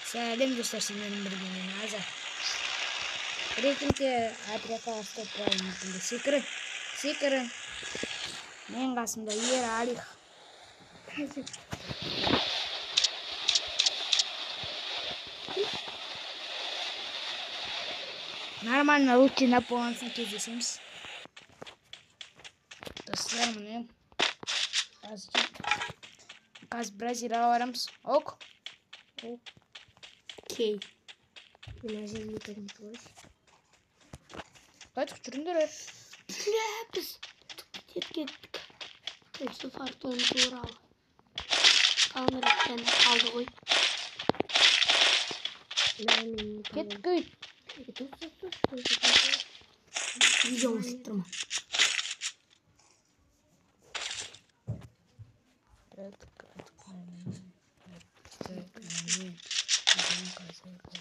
Сәлем достар, сендермен бірге мен Аза. Рейтингте отрядқа стоп правильно секірін. Секірін. Мен қасымда Ер Алих. Нормально лут жинап болған соң кездесеміз. Достар, міне. Қазір Бразилияға барамыз. Ок. Окей. Мына жерге көрмейді. Қайтып жүріңдер. Бля, біз кеттік. Осы фортуна туралы. Қаңыраттан қалды ғой. Кеттік үй. Видео қосылып тұр ма?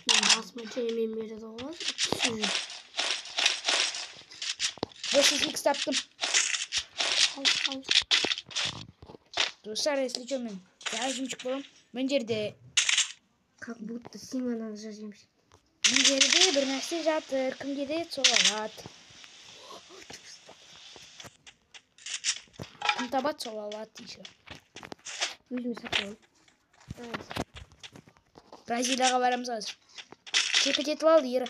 Мен басыма жаймен береді ғой. 5x таптым. Ал. Достар, если что, мен зажимчик боламын. Мына жерде как будто сен ананы зажимчик. Мына жерде бір нәрсе жатыр. Кім келеді, сол алады. Кім табады, сол алады еще. Өзім сатып аламын. Бразилияға барамыз қазір. Чекать етіп ал, Ера.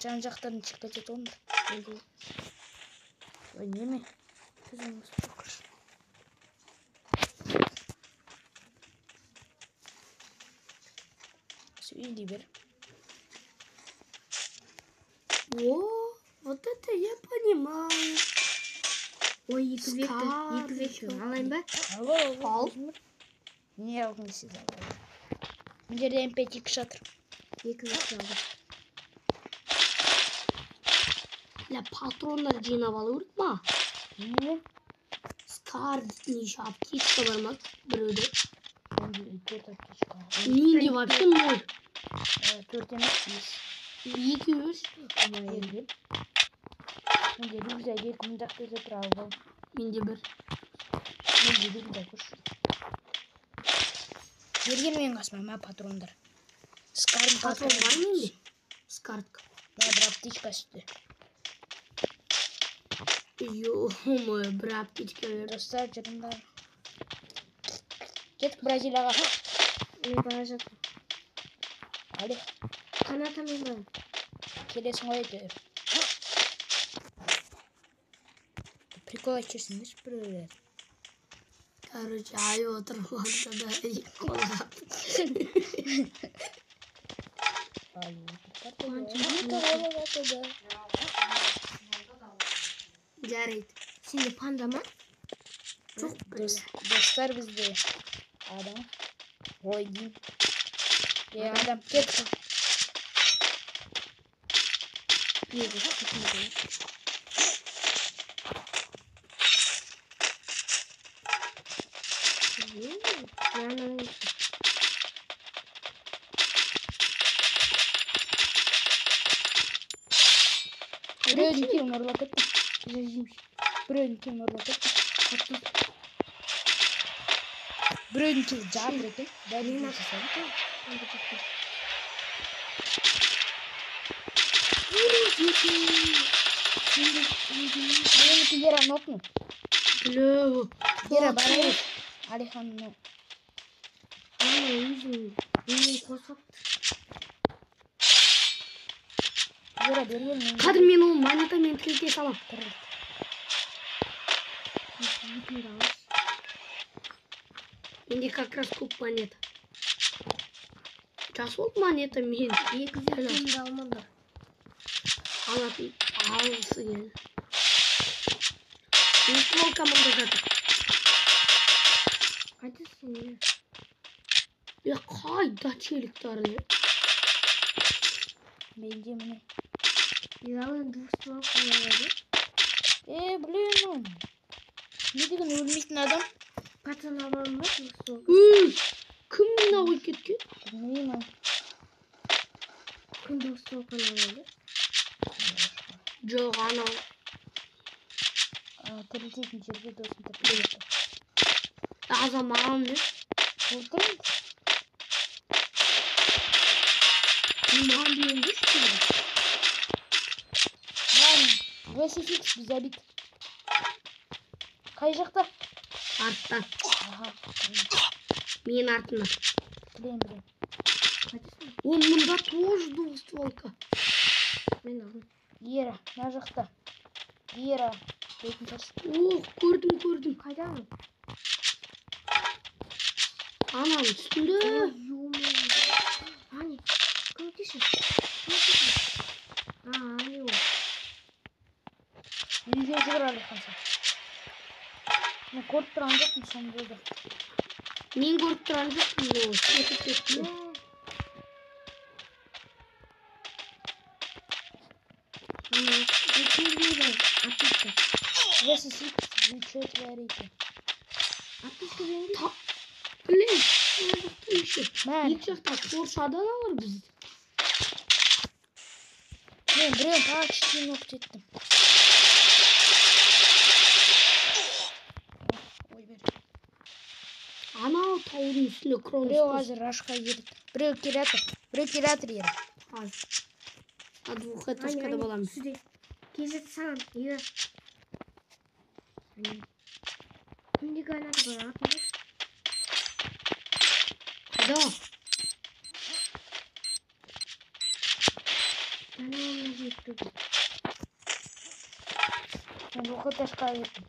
Жан жақтарын чекать етіп алыңдар. Ой, неме? Сөйлей бер. О, вот это я понимаю. Ой, екі вектор алайын ба? Ал. Не алғың сіз ал. Мына жерде М5 жатыр. Екі вектор алдым. Бля, патрондар жинап алу керек ма? Не? Скар неше аптечка бар ма біреуде? Төрт аптечка. Менде вообще ноль. Төрт емес, 5. 2, 3. Менде рюкзак екі мың жақта жатыр, алып ал. Менде бір. Менде рюкзак үш. Берген менің қасыма, мә патрондар. Скардың патрон бар менде? Скардка. Мә, бір аптечка үсті. Ё-моё, бір аптечка берді. Достар, жүріңдер. Кеттік Бразилияға. Мен бара жатырмын. Али. Қаната мен барамын. Келесің ғой әйтеуір. Прикол айтып жүрсіңдерші біреулер. Короче, ай отырып алды да қолға. Ай отырып алды. Жарайды. Сенде панда ма? Жоқ. Достар, бізде адам. Ой, деймін. Адам, кеттік. Біреудің киімін ұрлап кеттім. Біреудің киімін ұрлап кеттім. Біреудің киімі жатыр екен. Бәрін жасадым. Біреуінікі Ера нокну. Бля. Ера барайық. Алихан ну. Ана өзім қосып. Ера берген мен. Қазір мен ол монетамен тірілте салам. Тірілт. Менде как раз көп монета. Жас болды монета мен. Екі векторымды алмаңдар. Алатын алғысы келді. Двустволка мында жатыр. Қайдасың, Ера? Е, қайда челіктар не? Менде міне. Главное, двустволка алады. Е, блин, не деген өлмейтін адам? Патрон аламын ба двустволка? Кім мына қойып кеткен? Білмеймін. Кім двустволканы алады? Жоқ, анау. Тірілтетін жерге досым тірілтеді. Аза маған не? Өлтірмін. Маған беріңдерші. Маған VSX без обид. Қай жақта? Артта. Аха. Менің артымда. Білемін, білемін. Қайтесің? О, мұнда тоже двустволка. Мен алдым. Ера, мына жақта. Ера, дейтін шығарсың. Ох, көрдім, көрдім. Қайда ол? Ананың үстінде. Ой, ё-моё. Ани, көмектесші. Көмектесші. А, Ани ол. Үйге жүгір, Әлихан, сен. Мен көріп тұрған жоқпын сонда да. Мен көріп тұрған жоқпын, ол кетіп кетті. Ана, көрмейді. Аптечка. VSX, вы что творите? Аптечка беріңдерші. Блин, мына жақта еще. Мә, Екі жақта қоршады аналар бізді. мен біреуін почти нок еттім. Ой, бер. Анау таудың үстінде крон. Біреу қазір рашқа келеді. Біреу келе жатыр. Біреу келе жатыр, Ера. Қазір. А двухэтажкада боламыз. Сюда. Кезет саған. Ера. Ани. Кімде граната бар? Атыңдар. Қайда? Ана, мына жерде тұр. Мен двухэтажка кеттім.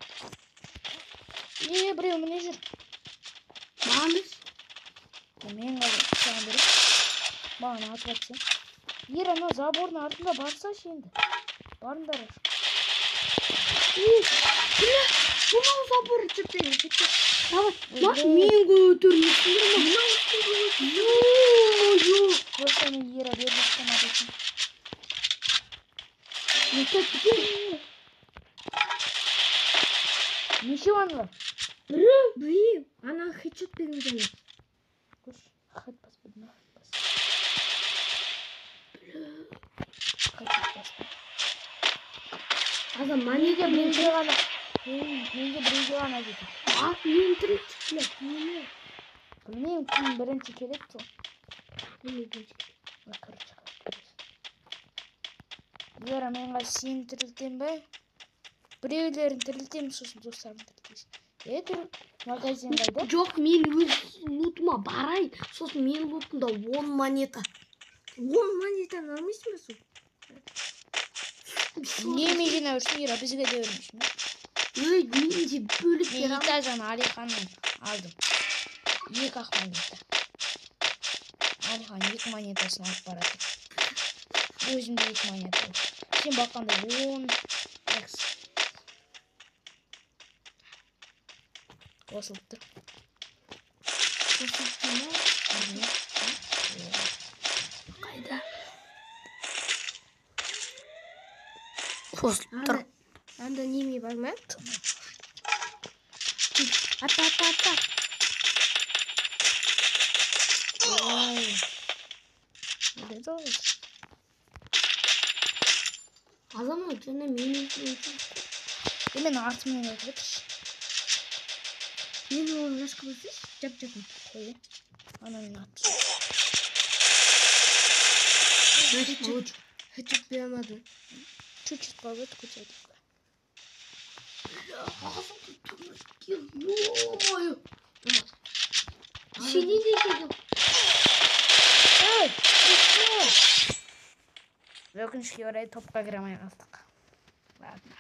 Е, біреу міне жүр. Маған емес. Мен қазір саған беремін. Маған атып атсаң. Ер, анау забордың артында барсашы енді. Барыңдар. Бля, мынау забор. Кетті. Давай, ма, мен көтермейсіңдер ма? Ё-моё. Просто мен Ера бер жақтан ататын. Өте кетемін. Нешеу аналар? Біреу. Ана хедшот берген жаңа. Көрші, хат баспады ма? Хат бас. Хат баспады. Аза, Менде монета мен біреуге ғана. Менде біреуге ғана жетеді. А, мен тірілтші. Неме? Білмеймін, кім бірінші келеді сол. Мен екінші. Ой, короче, короче. Ера, мен қазір сені тірілтемін бе? Біреулерін тірілтемін, сосын достарымды тірілтесің. Е, тіріл. Магазин қайда? Жоқ, мен өз лутыма барайын. Сосын менің лутымда 10 монета. 10 монетаны алмайсың ба сол? Неме жинап жүрсің, Ера, бізге де бермейсің бе? Өй, мен де бөліп Мен бере аламын. итажаны Алиханнан алдым. Екі ақ монета. Алихан екі монетасын алып барады. Өзімде екі монета бар. Сен баққанда 10 экс. Қосылып тұр. Қосылып тұр ма? Қайда? Қосылып тұр. Анда неме бар ма? Ата, ата, ата. Ой. Өледі ғой. Азамат, жаңа мен өлтірген. Е, мен артымнан өтіп отыршы. Мен оны жасқа басайыншы, жап-жақын. Қой. Ана мені атты. Молодец. Хедшот бере алмады. Чуть-чуть қалып еді, көтердік. Ё-моё. Сені де жедім. Ей, өкінішке орай топқа кіре алмай қалдық. Ладно.